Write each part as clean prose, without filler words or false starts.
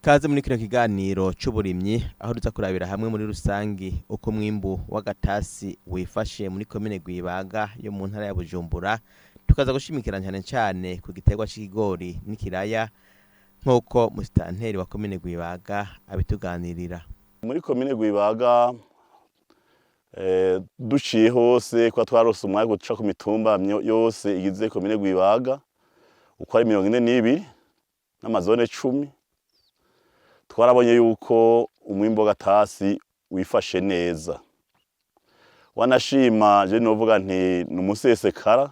Kaze muri kino kiganiro c'uburimyi, aho tuza kurabira hamwe muri rusangi uko umwimbu w'agatasi wifashe muri komine Rwibaga yo mu ntara ya Bujumbura, tukaza gushimikira cane cane ku giterwa c'ikigori n'ikiraya, nk'uko musitanteri wa komine Rwibaga abituganirira. Muri komine Rwibaga, duciye hose, kuba twarose umwanya guca ku mitumba yose igize komine Rwibaga uko ari 42 n'amazone 10, twarabonye yuko umwimbu w'agatasi wifashe neza. Wanashima je novuga nti ni umusesekara,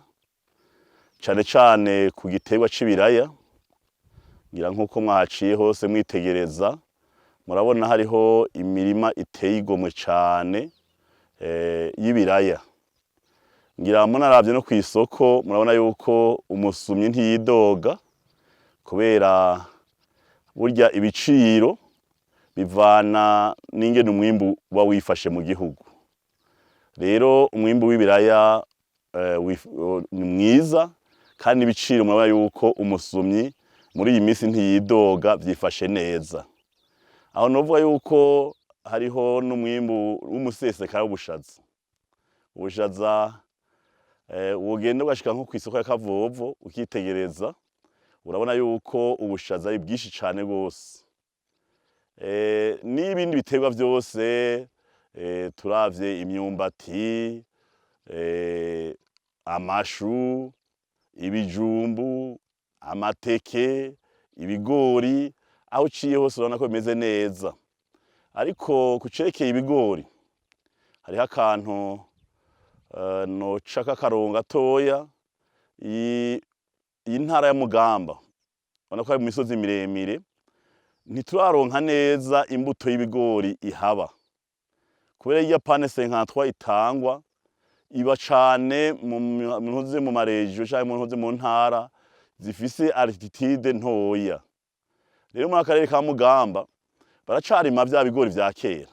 cane cane ku giterwa c'ibiraya. Ngira nkuko mwahaciye hose mwitegereza, murabona hariho imirima iteye igomwe cane y'ibiraya. Ngira munaravye no kw'isoko, murabona yuko umusumyi ntiyidoga, kubera burya ibiciro bivana n'ingene umwimbu uba wifashe mu gihugu. Rero umwimbu w'ibiraya ni mwiza, kandi ibiciro murabona yuko umusumyi muri iyi misi ntiyidoga, vyifashe neza. Aho novuga yuko hariho n'umwimbu w'umusesekara w'ubushaza. Ubushaza, wogenda ugashika nko kw'isoko ya Kavovo ukitegereza, urabona yuko ubushaza ari bwinshi cane gose. N'ibindi biterwa vyose, turavye imyumbati, amashu, ibijumbu, amateke, ibigori, aho uciye hose urabona ko bimeze neza. Ariko ku cerekeye ibigori, hariho akantu noca k'akarongo gatoya. Iyi ntara ya Mugamba, ubona ko ari mu misozi miremire, ntituraronka neza imbuto y'ibigori ihaba, kubera irya PAN 53 itangwa iba cane mu ntuze, mu ma régions canke mu ntuze, mu ntara zifise altitude ntoya. Rero muri akarere ka Mugamba baracarima vya bigori vya kera,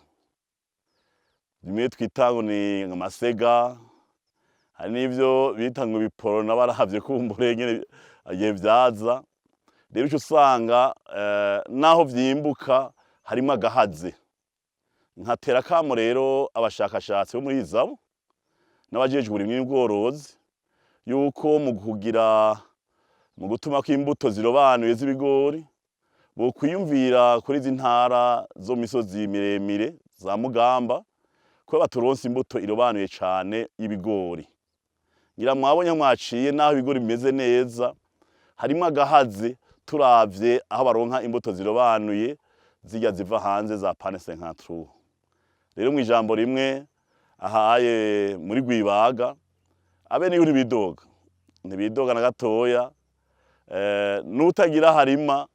bimwe twita ngo ni amasega, hari n'ivyo bita ngo ibiporo, n'abaravye kumbure nyene igihe vyaza. Rero uca usanga naho vyimbuka harimwo agahaze. Nkatera akamo rero abashakashatsi bo muri ISABU n'abajejwe uburimyi n'ubworozi, yuko mu kugira, mu gutuma ko imbuto zirobanuye z'ibigori, bokwiyumvira kuri izi ntara zo mu misozi miremire za Mugamba, ko baturonse imbuto irobanuye cane y'ibigori. Ngira mwabonye aho mwaciye, naho ibigori bimeze neza, harimwo agahaze turavye aho baronka imbuto zirobanuye zirya ziva hanze za PAN 53. Rero mw'ijambo rimwe, ahaye muri Rwibaga abenegihugu ntibidoga, ntibidoga na gatoya. N'utagira harima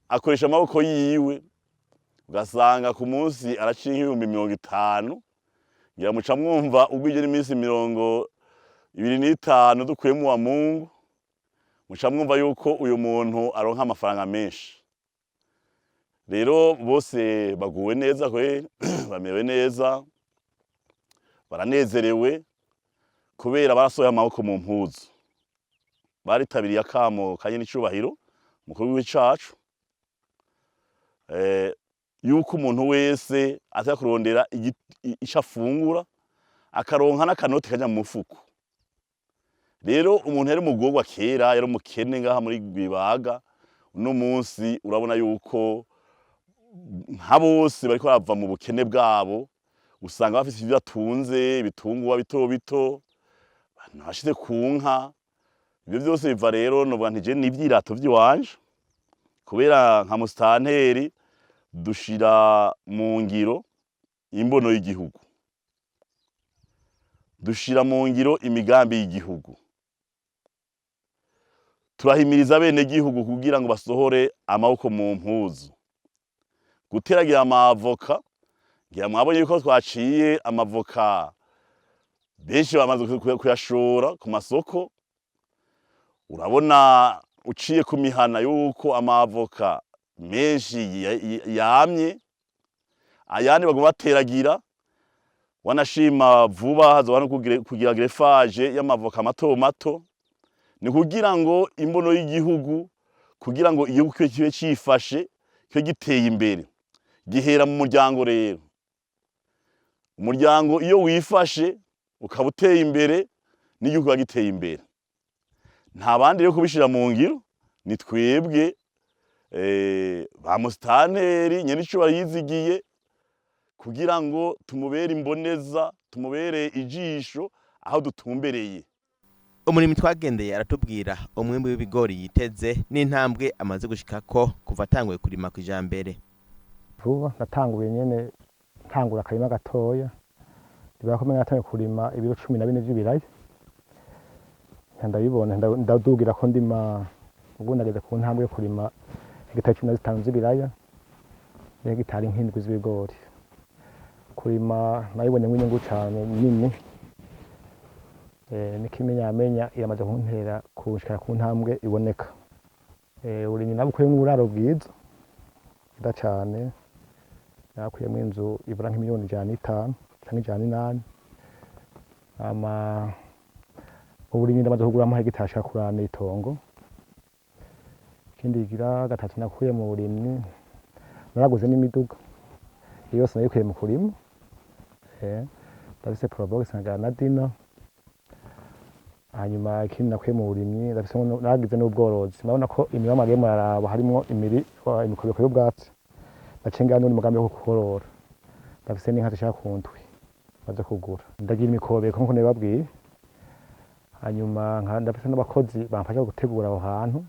akoresha amaboko yiwe, ugasanga ku munsi araciye nk'50,000. Ngira muca mwumva ugwije n'iminsi 25 dukuyemo wa Mungu, muca mwumva yuko uyu muntu aronka amafaranga menshi. Rero bose baguwe neza kweri, bamerewe neza, baranezerewe, kubera barasohoye amaboko mu mpuzu, baritabiriye akamo ka nyenicubahiro mukuru w'igihugu cacu, yuko umuntu wese aza kurondera ico afungura, akaronka n'akanoti kaja mu mufuko. Rero umuntu yari umugorwa kera, yari umukene ngaha muri Rwibaga, uno munsi urabona yuko nka bose bariko barava mu bukene bwabo. Usanga bafise ivyo batunze, ibitungwa bito bito bashize ku nka. Ivyo vyose biva rero, novuga nti je n'ivyirato vy'iwanje, kubera nka musitanteri dushira mu ngiro imbono y'igihugu, dushira mu ngiro imigambi y'igihugu, turahimiriza abenegihugu kugira ngo basohore amaboko mu mpuzu. Guteragira amavoka, ngira mwabonye yuko twaciye amavoka, benshi bamaze kuyashora ku masoko. Urabona uciye ku mihana yuko amavoka menshi yamye, ayandi baguma bateragira. Wanashima vuba hazoba no kugira greffage y'amavoka mato mato. Ni kugira ngo imbono y'igihugu, kugira ngo igihugu kibe cifashe. kibe giteye imbere. Gihera mu muryango rero. Umuryango iyo wifashe ukaba uteye imbere, n'igihugu kiba giteye imbere. Nta bandi rero kubishira mu ngiro, ni twebwe ba musitanteri nyenicubahiro yizigiye kugira ngo tumubere imboneza, tumubere ijisho aho dutumbereye. Umurimyi twagendeye aratubwira umwimbu w'ibigori yiteze n'intambwe amaze gushikako kuva atanguye kurima kijambere. Vuba natanguye nyene ntangura akarima gatoya, ndibuka ko natanguye kurima ibiro 14 vy'ibiraya, ndabibona ndadugira ko ndima. Ubu nageze ku ntambwe yo kurima hegitari 15 z'ibiraya n'hegitari nk'indwi z'ibigori. Kurima nabibonyemwo inyungu cane nini, n'ikimenyamenya iramaze kuntera kunshikana ku ntambwe iboneka. Uburimyi nabukuyemwo uburaro bwiza bwiza cane, nakuyemwo inzu ibura nk'imiliyoni 105 canke 108. Hama uburimyi ndamaze kuguramwo hegitari ashika kuri ane itongo. Ikindi kigira gatatu nakuye mu burimyi, naraguze n'imiduga, iyo yose nayikuye mu kurima. Ndafise Probox nkagira na Dina. Hanyuma ikindi nakuye mu burimyi, ndafise naragize n'ubworozi. Murabona ko imirima mwagiye muraraba harimwo imikobeko y'ubwatsi, naciye ngira n'uwundi mugambi wo korora. Ndafise n'inka zishika ku ndwi maze kugura. Ndagira imikobeko nkuko nabibabwiye, hanyuma ndafise n'abakozi bamfasha gutegura aho hantu.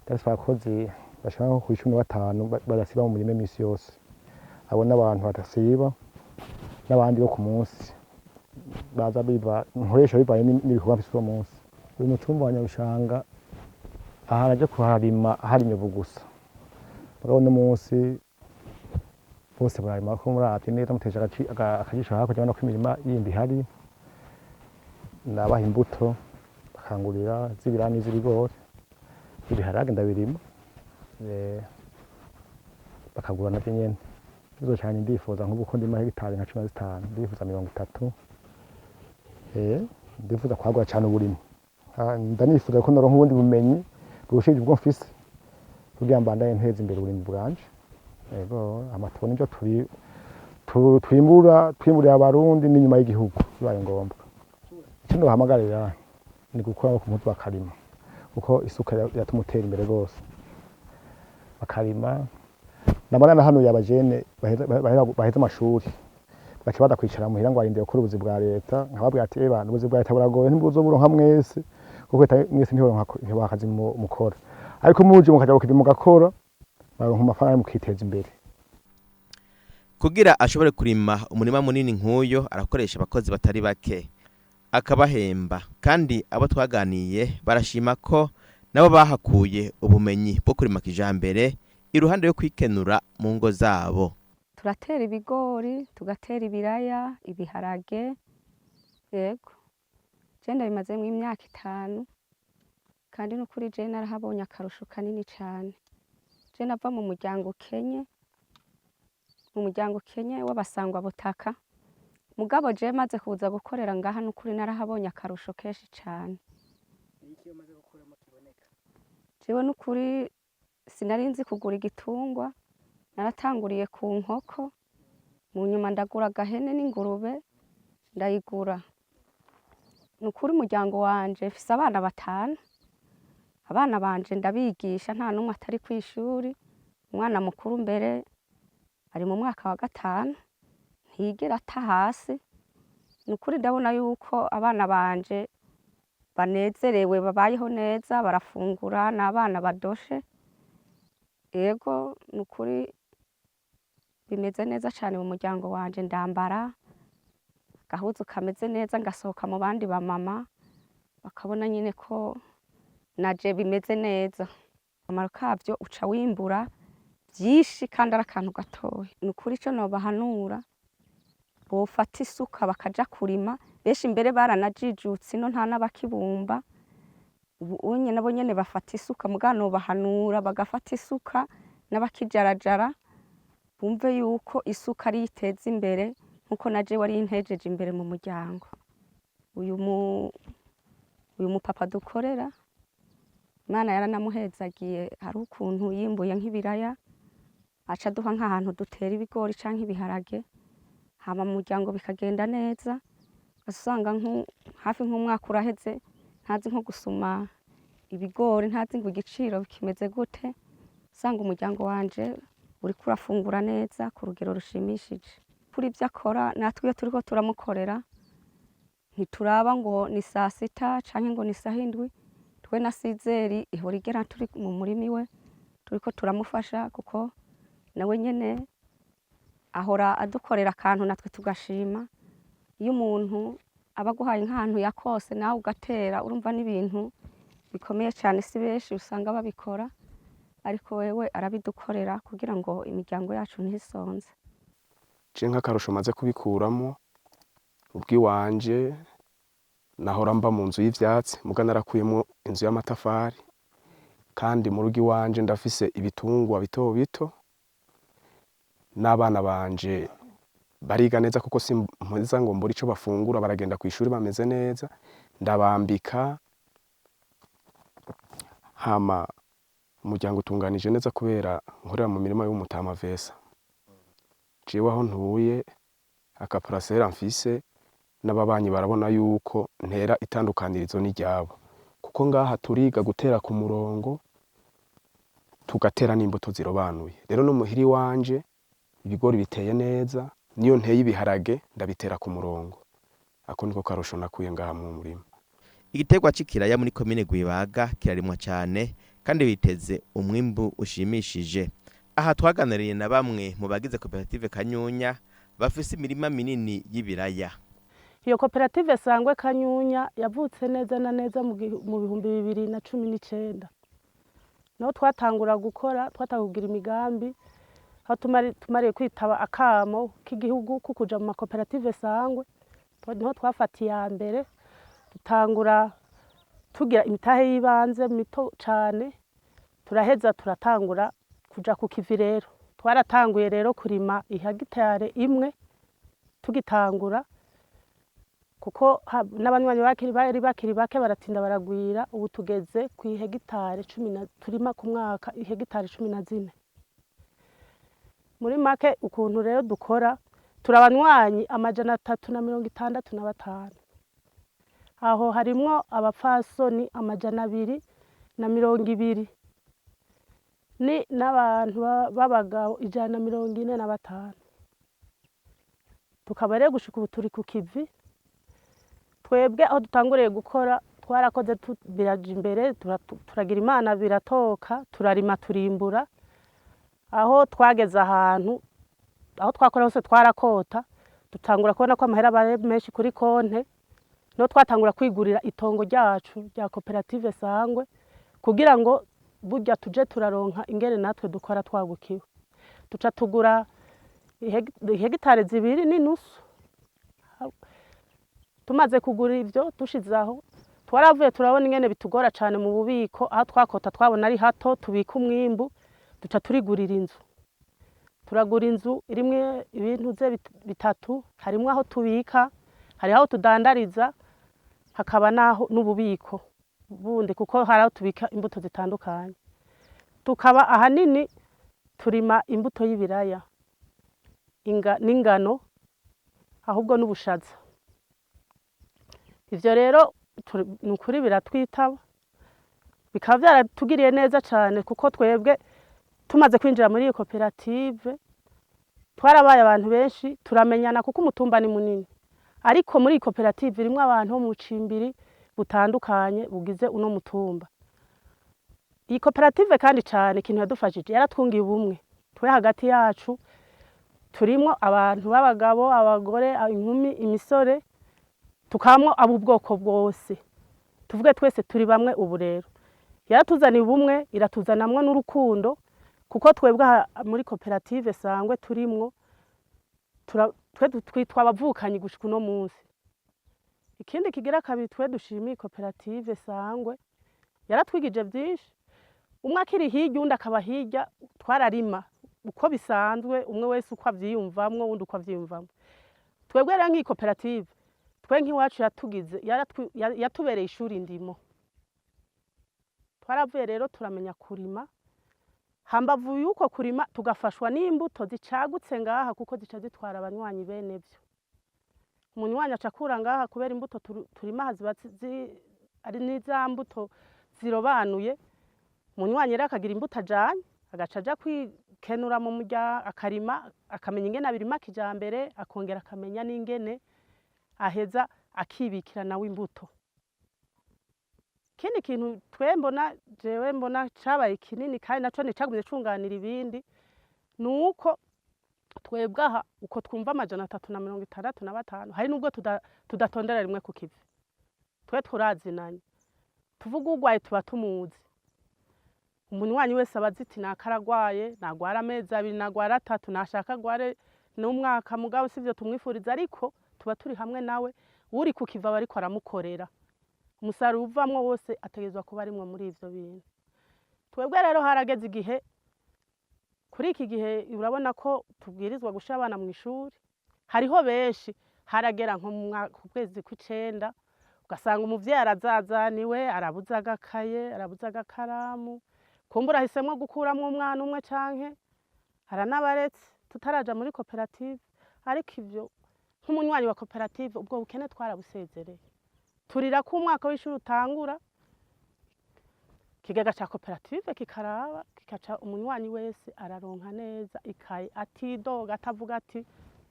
Ndafise abakozi bashika nko kuri 15 badasiba mu murima imisi yose. Abo n'abantu badasiba, n'abandi bo ku munsi baza biva nkoresha bivanye n'ibikorwa mfise uwo munsi. Uyu mutumba wa Nyarushanga aha naje kuharima hari imyovu gusa, mugabo uno munsi bose bararima ko muravye neza muteje akajisho hakurya urabona ko imirima yindi ihari. Nabaha imbuto bakangurira z'ibiraya n'iz'ibigori, ibiharage ndabirima, bakagura navyo nyene. Ikibazo canje ndifuza nk'ubu ko ndima hegitari nka 15, ndifuza 30, ndifuza kwagura cane uburimyi. Ndanifuza ko noronka ubundi bumenyi burushije ubwo mfise kugira mbandanye nteza imbere uburimyi bwanje. Ego hama tubone ivyo twimbura, twimburira abarundi n'inyuma y'igihugu bibaye ngombwa. Ico nobahamagarira ni gukura ku mpuzu bakarima, kuko isuka iratuma utera imbere rwose. Bakarima. Nabona na hano abajene baheza amashuri baca baza kwicara muhira ngo barindiriye gukora ubuzi bwa leta, nkababwira ati eba ubuzi bwa leta buragoye, ntibuzoburonka mwese, kuko leta mwese ntiboronka akazi mukora, ariko muje mukaja kukivi mugakora baronka amafaranga mukiteza imbere. Kugira ashobore kurima umurima munini nk'uyo arakoresha abakozi batari bake akabahemba, kandi abo twaganiye barashima ko nabo bahakuye ubumenyi bwo kurima kijambere iruhande yo kwikenura mu ngo zabo. Turatera ibigori, tugatera ibiraya, ibiharage, yego. Je ndabimazemwo imyaka 5, kandi n'ukuri je narahabonye akarusho kanini cane. Je nava mu muryango ukenye, mu muryango ukenye w'abasangwa butaka, mugabo je maze kuza gukorera ngaha n'ukuri narahabonye akarusho kenshi cane. Jewe n'ukuri sinari nzi kugura igitungwa, naratanguriye ku nkoko, mu nyuma ndagura agahene n'ingurube ndayigura. Nukuri umuryango wanje mfise abana 5, abana banje ndabigisha nta n'umwe atari kw'ishuri, umwana mukuru mbere ari mu mwaka wa 5, ntiyigera ata hasi. Nukuri ndabona yuko abana banje banezerewe, babayeho neza, barafungura, n'abana badoshe. Ego nukuri bimeze neza cane mu muryango wanje, ndambara agahuzu kameze neza ngasohoka mu bandi bamama bakabona nyene ko naje bimeze neza. Akamaro kavyo uca wimbura vyinshi kandi ari akantu gatoya. Nukuri ico nobahanura, bofata isuka bakaja kurima, benshi mbere baranajijutse ino nta n'abakibumba, ubu unye nabo nyene bafata isuka, muga nobahanura bagafata isuka n'abakijarajara bumve yuko isuka ariyo iteza imbere nkuko na jewe ariyo intejeje imbere mu muryango. Uyu mupapa dukorera, Imana yaranamuhezagiye, hari ukuntu yimbuye nk'ibiraya Aca aduha nk'ahantu dutera ibigori canke ibiharage, hama mu muryango bikagenda neza. Usanga hafi nk'umwaka uraheze ntazi nko gusuma ibigori, ntazi ngo igiciro kimeze gute. Usanga umuryango wanje uriko urafungura neza ku rugero rushimishije. Kuri ivyo akora, natwe iyo turiko turamukorera ntituraba ngo ni 6:00 canke ngo ni 7:00. Twe na 6h ihora igera turi mu murima iwe turiko turamufasha, kuko nawe nyene ahora adukorera akantu natwe tugashima. Iyo umuntu aba aguhaye nk'ahantu yakose nawe ugatera, urumva n'ibintu bikomeye cane, si benshi usanga babikora, ariko wewe arabidukorera kugira ngo imiryango yacu ntisonze. Je nk'akarusho maze kubikuramo ubwiwanje, nahora mba mu nzu y'ivyatsi, muga narakuyemwo inzu y'amatafari, kandi mu rugo iwanje ndafise ibitungwa bito bito, n'abana banje bariga neza kuko simpeza ngo mbure ico bafungura, baragenda kw'ishuri bameze neza, ndabambika, hama umuryango utunganije neza kubera nkorera mu mirima y'umutama Vesa. Jewe aho ntuye akaparasera mfise n'ababanyi barabona yuko ntera itandukanirizo n'iryabo, kuko ngaha turiga gutera ku murongo, tugatera n'imbuto zirobanuye. Rero no muhira iwanje ibigori biteye neza, niyo nteye ibiharage ndabitera ku murongo. Ako niko karusho nakuye ngaha mu murima. Igiterwa c'ikiraya muri komine Rwibaga kirarimwa cane kandi biteze umwimbu ushimishije. Aha twaganiriye na bamwe mu bagize koperative Kanyunya bafise imirima minini y'ibiraya. Iyo koperative Sangwe Kanyunya yavutse neza na neza mu 2019. Naho twatangura gukora, twatangura imigambi, aho tumariye kwitaba akamo k'igihugu ko kuja mu makoperative Sangwe, niho twafatiye iya mbere, dutangura tugira imitahe y'ibanze mito cane, turaheza turatangura kuja ku kivi rero. Twaratanguye rero kurima ihegitare imwe tugitangura, kuko n'abanywanyi bari bakiri bake baratinda baragwira. Ubu tugeze ku ihegitare cumi na, turima ku mwaka ihegitare 14. Muri make ukuntu rero dukora, turi abanywanyi 365. Aho harimwo abapfasoni 220 ni n'abantu b'abagabo 145. Tukaba rero gushika ubu turi ku kivi. Twebwe aho dutanguriye gukora twarakoze biraja imbere, turagira Imana biratoka, turarima turimbura. Aho twageze ahantu aho twakora hose twarakota, dutangura kubona ko amahera abaye menshi kuri konte, niho twatangura kwigurira itongo ryacu rya koperative Sangwe, kugira ngo burya tuje turaronka ingene natwe dukora twagukiwe. Duca tugura ihegitare 2.5. Tumaze kugura ivyo dushize aho, twaravuye turabona ingene bitugora cane mu bubiko, aho twakota twabona ari hato tubika umwimbu, duca turigurira inzu. Turagura inzu irimwe ibintu ze bitatu, harimwo aho tubika, hari aho tudandariza, hakaba naho n'ububiko bundi, kuko hari aho tubika imbuto zitandukanye. Tukaba ahanini turima imbuto y'ibiraya n'ingano, ahubwo n'ubushaza. Ivyo rero ni ukuri biratwitaba, bikaba vyaratugiriye neza cane, kuko twebwe tumaze kwinjira muri iyo koperative twarabaye abantu benshi, turamenyana kuko umutumba ni munini. Ariko muri iyi koperative irimwo abantu bo mu cimbiri butandukanye bugize uno mutumba. Iyi koperative kandi cane ikintu yadufashije, yaratwungiye ubumwe. Twe hagati yacu turimwo abantu b'abagabo, abagore, inkumi, imisore, tukamwo ab'ubwoko bwose. Tuvuge twese turi bamwe ubu rero. Yaratuzaniye ubumwe, iratuzanamwo n'urukundo, kuko twebwe muri koperative Sangwe turimwo, twe twitwa abavukanyi gushika uno munsi. Ikindi kigira kabiri twe dushimiye koperative Sangwe, yaratwigije byinshi. Umwe akiri hirya undi akaba hirya, twararima uko bisanzwe, umwe wese uko avyiyumvamwo, uwundi uko avyiyumvamwo. Twebwe rero nk'iyi koperative, twe nk'iwacu yatubereye ishuri ndimo. Twaravuye rero turamenya kurima, Hambavu y'uko kurima, tugafashwa n'imbuto zicagutse ngaha, kuko zica zitwara abanywanyi bene vyo. Umunywanyi aca akura ngaha kubera imbuto turima aha ziba ari n'iza mbuto zirobanuye. Umunywanyi rero akagira imbuto ajanye, agaca aja kwikenura mu muryango, akarima, akamenya ingene abirima kijambere, akongera akamenya n'ingene aheza akibikira nawe imbuto. Ikindi kintu twe mbona, jewe mbona cabaye kinini kandi naco nicagumye cunganira ibindi, ni uko twebwe aha uko twumva 365, hari nubwo tudatondera rimwe ku kivi. Twe turazinanye, tuvuga urwaye tuba tumuzi. Umunywanyi wese aba azi ati naka aragwaye, nagwara amezi 2, nagwara 3, nashaka agware n'umwaka, mugabo sivyo tumwifuriza, ariko tuba turi hamwe nawe. Uri ku kivi aba ariko aramukorera, umusaruro uvamwo wose ategerezwa kuba arimwo muri ivyo bintu. Twebwe rero harageze igihe, kuri iki gihe urabona ko tubwirizwa gushira abana mw'ishuri, hariho benshi haragera nko ku kwezi kw'icenda, ugasanga umuvyeyi arazazaniwe, arabuze agakaye, arabuze agakaramu, kumbura ahisemwo gukuramwo umwana umwe canke aranabaretse, tutaraja muri koperative. Ariko ivyo nk'umunywanyi wa koperative ubwo bukene twarabusezereye. Turira ko umwaka w'ishuri utangura, ikigega ca koperative kikaraba, kikaca umunywanyi wese araronka neza ikaye, atidoga, atavuga ati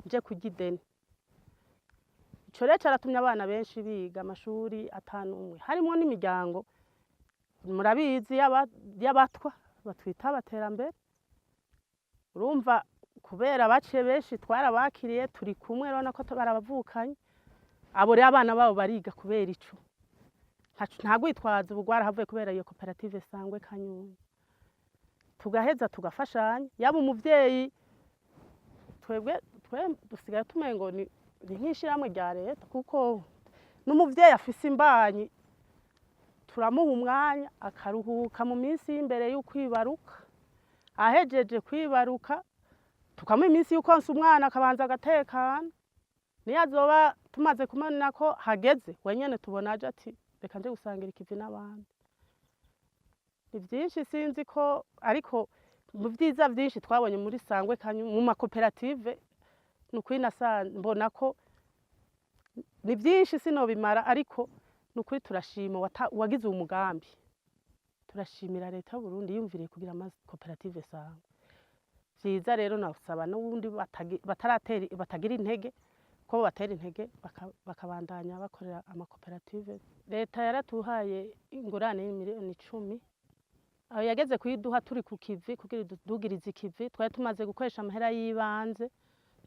nje kurya ideni. Ico rero caratumye abana benshi biga amashuri 5, harimwo n'imiryango murabizi y'abatwa batwita abaterambere. Urumva kubera baciye benshi twarabakiriye, turi kumwe, urabona ko barabavukanye. Abo rero abana babo bariga kubera ico, nta rwitwazo ubu rwarahavuye kubera iyo koperative Sangwe Kanyunya. Tugaheza tugafashanya, yaba umuvyeyi, twebwe twe dusigaye tumengo ni nk'ishirahamwe rya leta, kuko n'umuvyeyi afise imbanyi turamuha umwanya akaruhuka mu minsi y'imbere y'ukwibaruka. Ahejeje kwibaruka tukamuha iminsi y'ukonsa umwana, akabanza agatekana. Niyo azoba tumaze kumenya ko hageze, wenyene tubona aje ati reka nje gusangira ikivi n'abandi. Ni vyinshi sinzi ko, ariko mu vyiza vyinshi twabonye muri Sangwe Kanyunya mu makoperative, ni ukuri mbona ko ni vyinshi sinobimara, ariko ni ukuri turashima uwagize uwo mugambi. Turashimira leta y'u Burundi yiyumviriye kugira amakoperative Sangwe. Vyiza rero nasaba n'ubundi batagira intege, ko batera intege bakabandanya bakorera amakoperative. Leta yaratuhaye ingurane y'imiliyoni 10, aho yageze kuyiduha turi ku kivi, kugira idudugirize ikivi. Twari tumaze gukoresha amahera y'ibanze,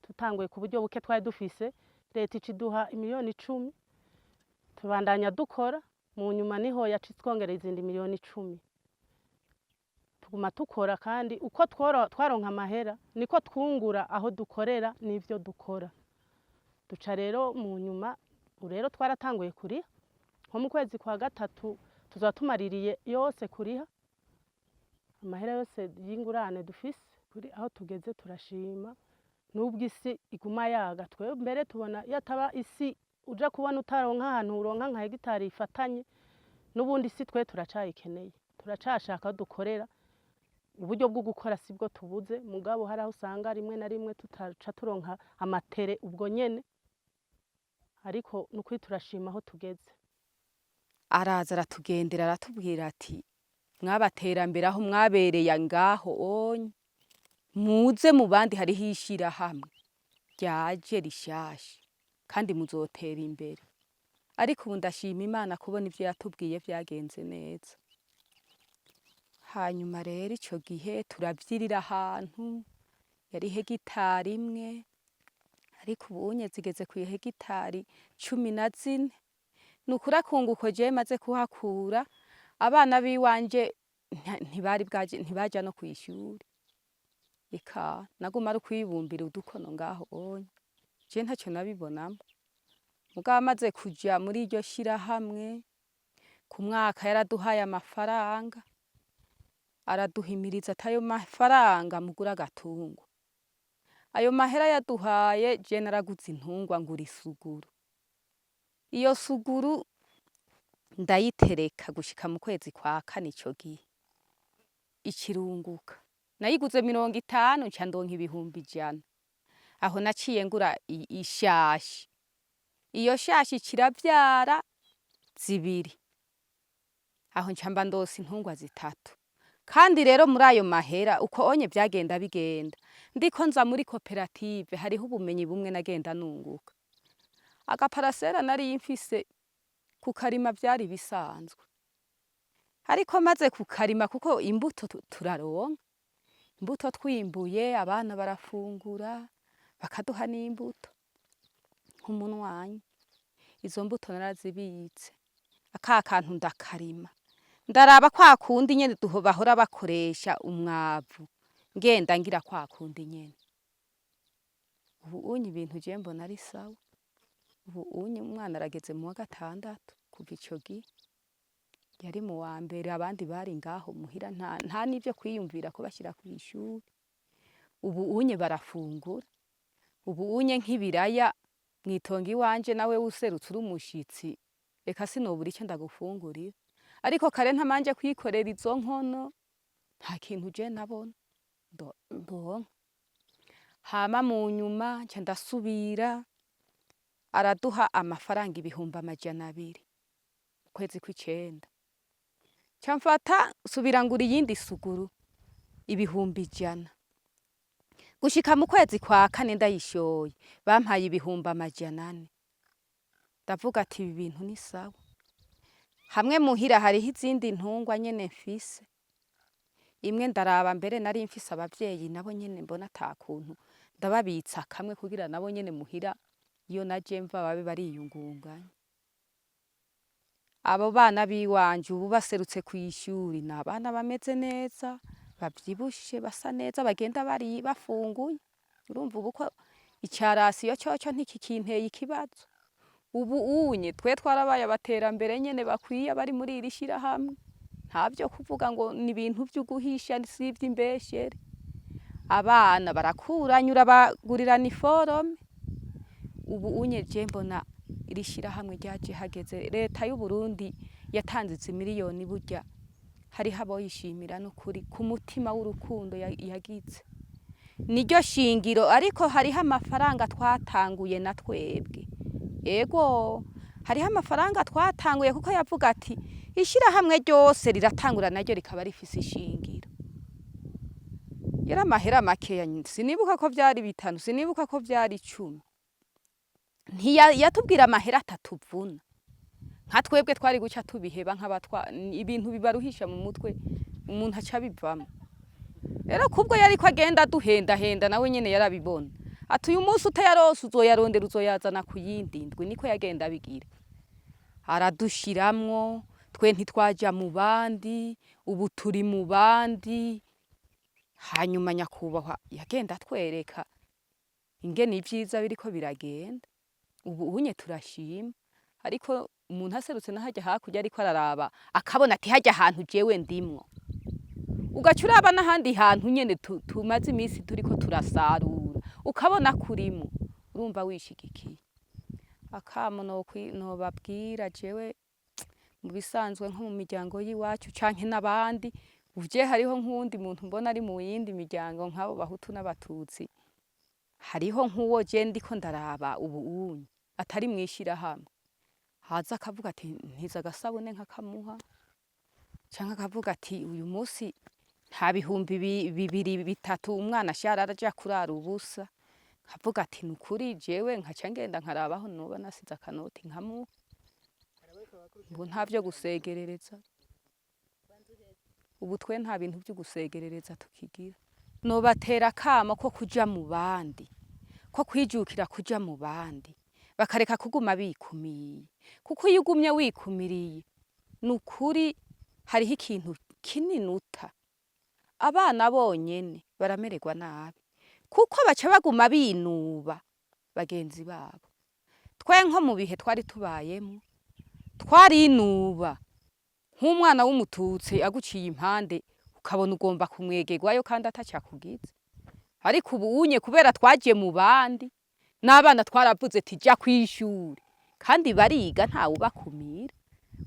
tutanguye ku buryo buke twari dufise. Leta ica iduha imiliyoni 10, tubandanya dukora. Mu nyuma niho yaca itwongerera izindi miliyoni 10, tuguma dukora. Kandi uko twaronka amahera niko twungura aho dukorera n'ivyo dukora. Duca rero mu nyuma rero twaratanguye kuriha, nko mu kwezi kwa 3 tuzoba tumaririye yose kuriha amahera yose y'ingurane dufise. Kuri aho tugeze turashima, nubwo isi iguma yaga. Twebwe mbere tubona iyo ataba isi uja kubona utaronka ahantu uronka nka hegitari ifatanye, n'ubundi isi twe turacayikeneye, turacashaka aho dukorera. Uburyo bwo gukora sibwo tubuze, mugabo hari aho usanga rimwe na rimwe tutaca turonka amatere ubwo nyene, ariko nukuri turashima aho tugeze. Araza aratugendera, aratubwira ati mwabaterambere aho mwabereye ngaho onye, muze mu bandi, hariho ishirahamwe ryaje rishasha kandi muzotera imbere. Ariko ubu ndashima Imana kubona ivyo yatubwiye vyagenze neza. Hanyuma rero ico gihe turavyirira ahantu yari hegitari 1, ariko ubunye zigeze ku hegitari 14. Ni ukuri akunguko jewe maze kuhakura, abana biwanje ntibari bwaje, ntibaja no kw'ishure. Eka naguma ari ukwibumbira udukono ngaho onye, je ntaco nabibonamwo. Mugabo amaze kuja muri iryo shirahamwe, ku mwaka yaraduhaye amafaranga, araduhimiriza ati ayo mafaranga mugure agatungwa. Ayo mahera yaduhaye, je naraguze intungwa, ngura isuguru. Iyo suguru ndayitereka gushika mu kwezi kwa kane, ico gihe icirunguka. Nayiguze 50 nca ndonka 100,000. Aho naciye ngura ishashi. Iyo shashi iciravyara zibiri. Aho nca mba ndose intungwa zitatu. Kandi rero muri ayo mahera uko onye vyagenda bigenda, ndiko nza muri koperative hariho ubumenyi bumwe nagenda nunguka. Agaparasera nari mfise kukarima vyari bisanzwe. Ariko maze kukarima kuko imbuto turaronka, imbuto twimbuye abana barafungura, bakaduha n'imbuto nk'umunwanyi. Izo mbuto narazibitse, aka kantu ndakarima. Ndaraba kwa kundi nyene bahora bakoresha umwavu, ngenda ngira kwa kundi nyene. Ubu unye ibintu je mbona ari sawa. Ubu unye umwana arageze mu wa gatandatu kuva ico gihe. Yari mu wa mbere abandi bari ngaho muhira nta n'ivyo kwiyumvira kubashira kw'ishure. Ubu unye barafungura. Ubu unye nk'ibiraya mw'itongo iwanje nawe userutse uri umushitsi, eka sinobura ico ndagufungurira. Ariko kare ntamanje kwikorera izo nkono, nta kintu je nabona ndonka. Hama mu nyuma nca ndasubira, araduha amafaranga 200,000 mu kwezi kw'icenda. Nca mfata nsubira ngura iyindi suguru 100,000. Gushika mu kwezi kwa kane ndayishoye, bampaye 400,000. Ndavuga ati ibi bintu ni sawa. Hamwe muhira hariho izindi ntungwa nyene mfise. Imwe ndaraba mbere nari mfise abavyeyi nabo nyene mbona ata kuntu ndababitsa kamwe kugira nabo nyene muhira iyo naje mva babe bariyungunganya. Abo bana biwanje ubu baserutse kw'ishuri ni abana bameze neza, bavyibushe basa neza bagenda bari bafunguye. Urumva ubu ko icarasiyo coco ntikikinteye ikibazo. Ubu unye twe twarabaye abaterambere nyene bakwiye bari muri iri shirahamwe. Nta vyo kuvuga ngo ni ibintu vy'uguhisha si ivy'imbeshere. Abana barakuranya urabagurira niforome. Ubu unye je mbona iri shirahamwe ryaje hageze. Leta y'Uburundi yatanze izi miliyoni burya hariho aboyishimira n'ukuri ku mutima w'urukundo yagize. Niryo shingiro ariko hariho amafaranga twatanguye na twebwe. Ego hariho amafaranga twatanguye kuko yavuga ati ishirahamwe ryose riratangura naryo rikaba rifise ishingiro. Yari amahera makeya sinibuka ko vyari 5, sinibuka ko vyari 10. Yatubwira amahera atatuvuna. Nka twebwe twari guca tubiheba nk'abatwa ibintu bibaruhisha mu mutwe umuntu aca abivamwo. Rero kubwo yariko agenda aduhendahenda nawe nyene yarabibona. Ati uyu munsi utayarose uzoyarondera uzoyazana ku yindi ndwi, niko yagenda abigira. Aradushiramwo, twe ntitwaja mu bandi, ubu turi mu bandi. Hanyuma nyakubahwa yagenda atwereka ingene ivyiza biriko biragenda. Ubu unye turashima, ariko umuntu aserutse naharya hakurya ariko araraba akabona ati harya hantu jewe ndimwo. Ugaca uraba n'ahandi hantu nyene tumaze imisi turiko turasarura, ukabona kurimwo, urumva wishigikiye. Akamo nobabwira jewe mu bisanzwe nko mu miryango y'iwacu canke n'abandi, uvye hariho nk'uwundi muntu mbona ari mu yindi miryango nk'abo Bahutu n'Abatutsi, hariho nk'uwo je ndiko ndaraba ubu unye atari mw'ishirahamwe, haza akavuga ati ntiza agasabune nkakamuha, canke akavuga ati uyu musi nta 2,000 3,000 umwana ashara araja kurara ubusa, nkavuga ati nukuri jewe nkaca ngenda nkarabaho noba nasize akanoti nkamuha. Ubu nta vyo gusegerereza, ubu twe nta bintu vyo gusegerereza tukigira. Nobatera akamo ko kuja mu bandi, ko kwijukira kuja mu bandi, bakareka kuguma bikumiye, kuko iyo ugumye wikumiriye nukuri hariho ikintu kinini uta. Abana bonyene baramererwa nabi, kuko baca baguma binuba bagenzi babo. Twe nko mu bihe twari tubayemwo twarinuba, nk'umwana w'umututsi aguciye impande ukabona ugomba kumwegerwayo kandi atacakugize. Ariko ubu unye kubera twaje mu bandi, n'abana twaravuze ati ja kw'ishure, kandi bariga ntawubakumira.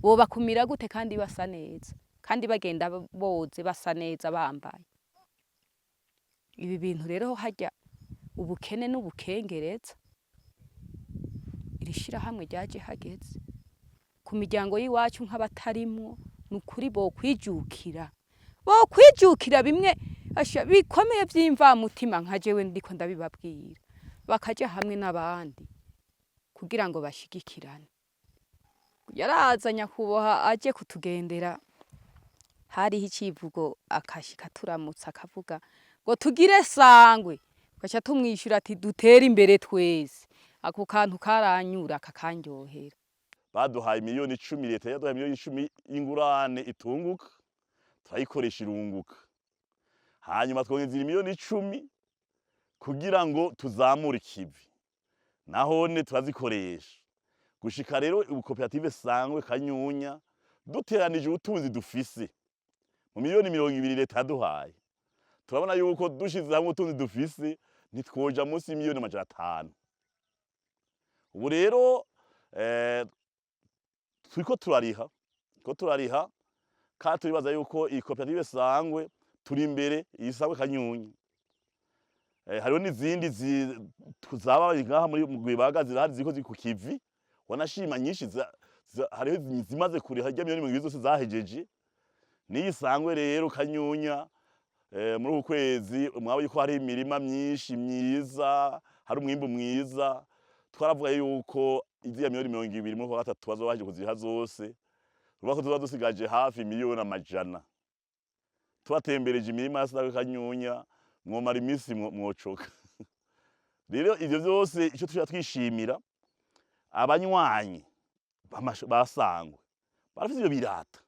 Wobakumira gute kandi basa neza, kandi bagenda boze basa neza bambaye. Ibi bintu rero harya ubukene n'ubukengereza, iri shirahamwe ryaje hageze ku miryango y'iwacu nk'abatarimwo. Ni ukuri bokwijukira, bokwijukira bimwe asha bikomeye vy'imvamutima, nka jewe ndiko ndabibabwira, bakaja hamwe n'abandi kugira ngo bashigikirane. Yaraza nyakubahwa aje kutugendera, hariho icivugo, akashika turamutsa akavuga ngo tugire sangwe, tugaca tumwishyura ati dutere imbere twese. Ako kantu karanyura kakandyohera. Baduhaye miliyoni 10, leta yaduhaye miliyoni 10 y'ingurane itunguka, turayikoresha irunguka. Hanyuma twongeza miliyoni 10 kugira ngo tuzamure ikivi, nahone turazikoresha. Gushika rero ubu koperative Sangwe Kanyunya, duteranije ubutunzi dufise mu miliyoni 20 leta yaduhaye, turabona yuko dushize hamwe ubutunzi dufise ntitwoja munsi y'imiliyoni 500. Ubu rero turiko turariha, turiko turariha, kandi turibaza yuko iyi koperative Sangwe turi imbere, iyi Sangwe Kanyunya. Hariho n'izindi zaba ngaha muri Rwibaga, zirahari ziriko ziri ku kivi, wanashima nyinshi hariho zimaze kuriha irya miliyoni 20 zose zahejeje. N'iyi Sangwe rero Kanyunya, muri uku kwezi mwabonye ko hari imirima myinshi myiza, hari umwimbu mwiza. Twaravuga yuko iziya miliyoni 20 muri kwa gatatu bazoba bahejeje kuziriha zose. Urumva ko tuzoba dusigaje hafi miliyoni 100. Tubatembereje imirima ya Sangwe Kanyunya, mwomara iminsi mwocoka. Rero ivyo vyose, ico tuja twishimira, abanywanyi basangwe barafise ivyo birata,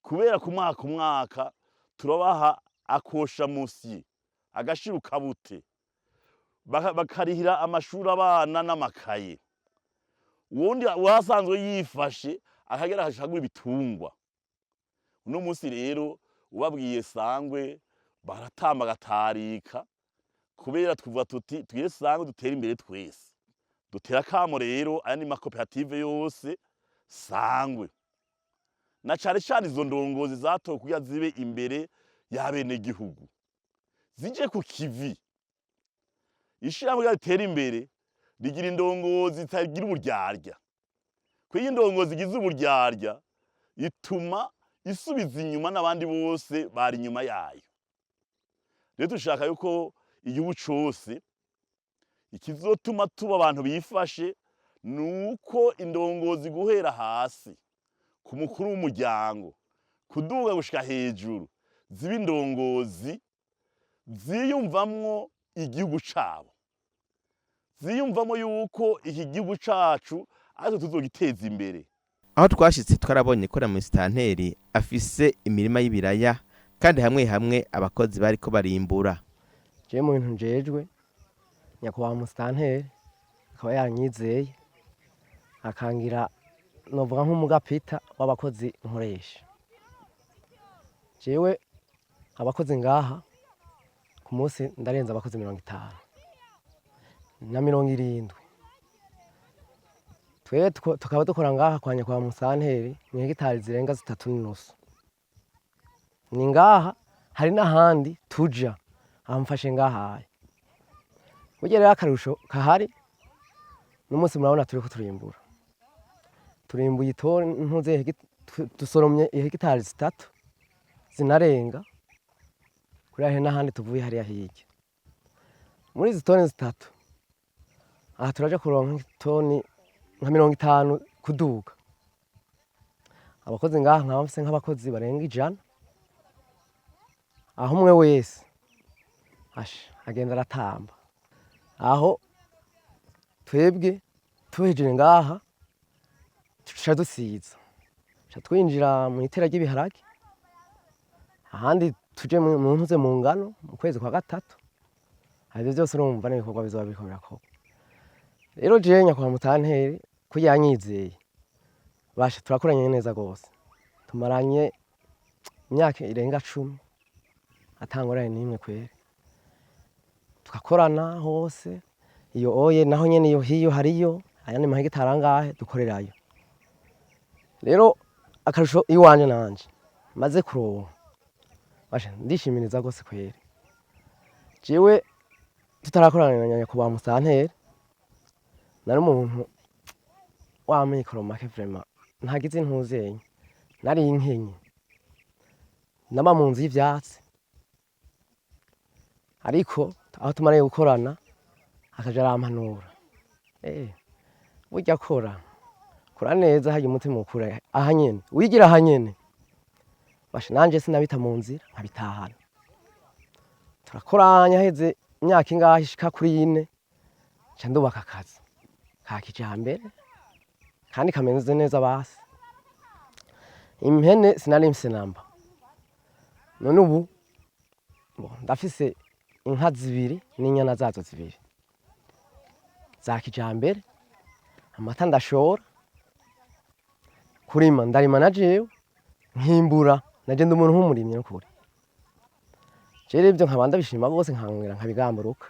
kubera ku mwaka umwaka turabaha akosha musi agashirukabute, bakarihira amashuri abana n'amakaye. Uwundi wasanzwe yifashe akagera akagura ibitungwa. Uno munsi rero ubabwiye Sangwe baratamba agatarika, kubera tuvuga tuti tugire Sangwe dutere imbere twese. Dutera akamo rero aya ni makoperative yose Sangwe, na cane cane izo ndongozi zatowe kugira zibe imbere y'abenegihugu, zije ku kivi. Ishirahamwe kugira ritere imbere rigira indongozi zitagira uburyarya, kuko iyo indongozi igize uburyarya ituma isubiza inyuma n'abandi bose bari inyuma yayo. Rero dushaka yuko igihugu cose, ikizotuma tuba abantu bifashe nuko indongozi guhera hasi ku mukuru w'umuryango kuduga gushika hejuru ziba indongozi ziyumvamwo igihugu cabo, ziyumvamo yuko iki gihugu cacu aritwe tuzogiteza imbere. Aho twashitse twarabonye ko na musitanteri afise imirima y'ibiraya, kandi hamwe hamwe abakozi bariko barimbura. Jewe mu bintu njejwe, nyakubahwa musitanteri akaba yaranyizeye akangira novuga nk'umugapita w'abakozi nkoresha. Jewe abakozi ngaha ku munsi ndarenza abakozi 50 na 70. Twe tukaba dukora ngaha kwa nyakubahwa musitanteri mu hegitari zirenga 3.5. Ni ngaha, hari n'ahandi tuja amfashe ngahaye. Burya rero akarusho kahari n'umunsi murabona turiko turimbura, turimbuye itoni ntuze dusoromye hegitari 3 zinarenga kuri hari n'ahandi tuvuye hariya hirya. Muri izi toni 3 aha turaja kuronka itoni nka 50 kuduga. Abakozi ngaha nkaba mfise nk'abakozi barenga 100, aho umwe wese asha agenda aratamba. Aho twebwe tuhejeje ngaha tuca dusiza, tuca twinjira mu itera ry'ibiharage, ahandi tuje mu ntuze mu ngano mu kwezi kwa gatatu. Ivyo vyose urumva n'ibikorwa bizoba biriko birakorwa. Rero jewe nyakubahwa mutanteri ko yanyizeye, basha turakoranye neza gose, tumaranye imyaka irenga 10 ata ngorane n'imwe kweri, tugakorana hose. Iyo oye naho nyene iyo hiyo hariyo ayandi mahegitari angahe dukorerayo. Rero akarusho iwanje nanje maze kuronka, basha ndishimiriza gose kweri. Jewe tutarakorana na nyakubahwa musanteri, nari umuntu w'amikoro make vraiment, ntagize intuzenya, nari nkenye, naba mu nzu y'ivyatsi. Ariko aho tumaranye gukorana akaja arampanura, burya kora kora neza, harya umutima ukura aha nyene, wigira aha nyene. Basha nanje sinabita mu nzira nkabitahana. Turakoranya, heze imyaka ingahe ishika kuri ine, nca ndubaka akazi ka kijambere kandi kameze neza. Basi impene sinari mfise namba, none ubu bo, ndafise inka zibiri n'inyana zazo zibiri za kijambere. Amata ndashora, kurima ndarima na jewe nkimbura, naje ndi umuntu w'umurimyi n'ukuri. Jewe ivyo nkaba ndabishima gose, nkongera nkabigamburuka,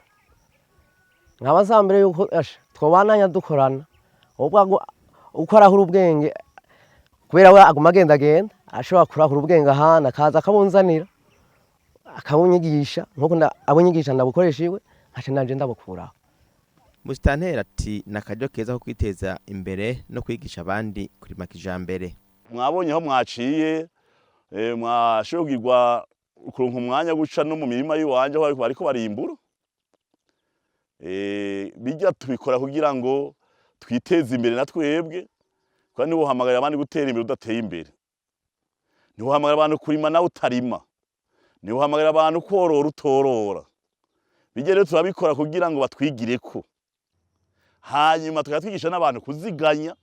nkaba nsaba mbere yuko asha twobananya dukorana. Ubwo uko arahura ubwenge, kubera we aguma agendagenda, ashobora kurahura ubwenge ahandi akaza akabunzanira, akabunyigisha nkuko abunyigisha ndabukoresha iwe, nkaca nanje ndabukuraho. Musitanteri ati ni akaryo keza ko kwiteza imbere no kwigisha abandi kurima kijambere. Mwabonye aho mwaciye, mwashoboye kugirwa kuronka umwanya guca no mu mirima y'iwanje aho bariko barimbura. Bijya tubikora kugira ngo twiteze imbere na twebwe, kandi ntiwohamagarira abandi gutera imbere udateye imbere, ntiwohamagarira abantu kurima nawe utarima, ntiwohamagarira abantu korora utorora. Bijya rero turabikora kugira ngo batwigireko, hanyuma tukaba twigisha n'abantu kuziganya,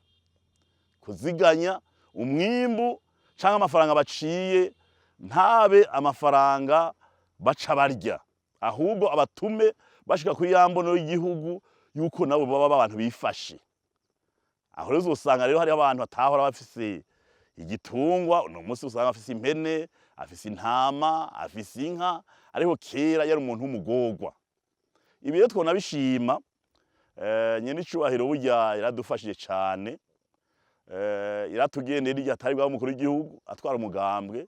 kuziganya umwimbu canke amafaranga baciye, ntabe amafaranga baca barya, ahubwo abatume bashika kuri ya mbono y'igihugu yuko nabo baba abantu bifashe. Aho rero uzosanga rero hariho abantu batahora bafise igitungwa, uno munsi usanga afise impene, afise intama, afise inka, ariko kera yari umuntu w'umugorwa. Ibi rero twona bishima. Nyene icubahiro burya yaradufashije cane, yaratugendeye n'igihe atari bwaba umukuru w'igihugu, atwara umugambwe,